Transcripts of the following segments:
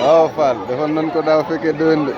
waaw Fall defoon nañ ko daaw fekkee déwén de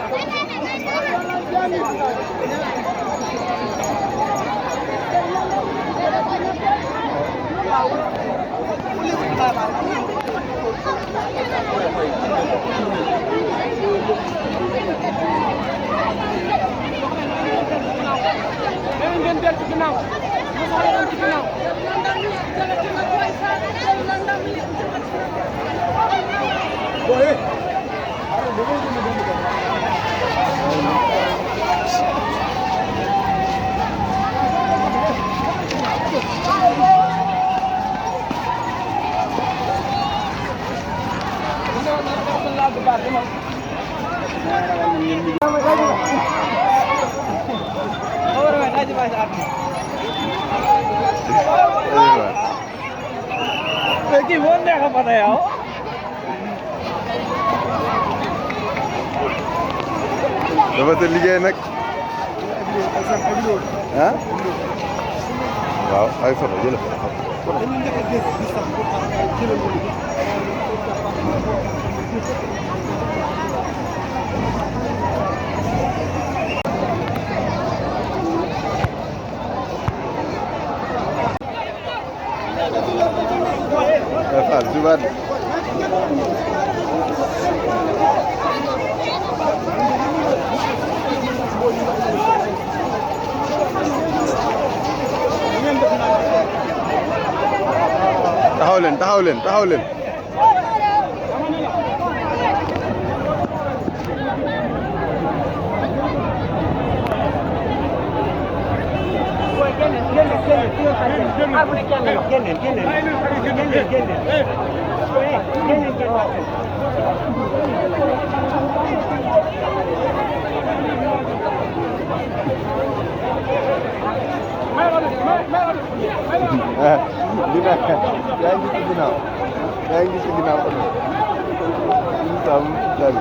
dafa te liggéey nag ah waaw ay photo jël Fall jubaat taxaw leen yaa ngi ci ginnaaw sam dal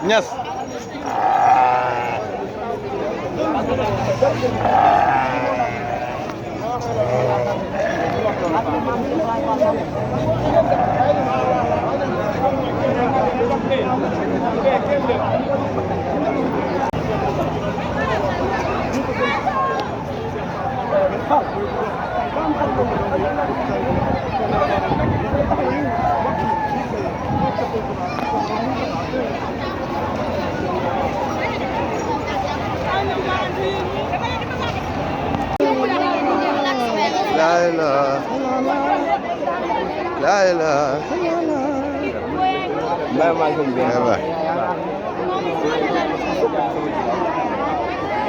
Ñas la Mbay ma ko bien ba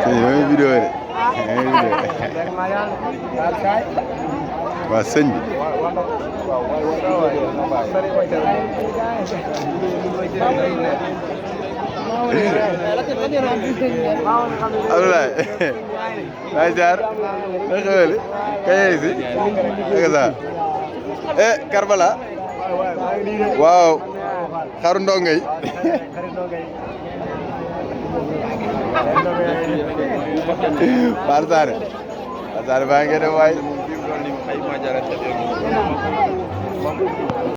c'est vidéo de waa sëñ bi Abdoulaye maa jaar na xewele kay si naka sa Karbala waaw xaru ndongay Par Saare baa ngi dem waay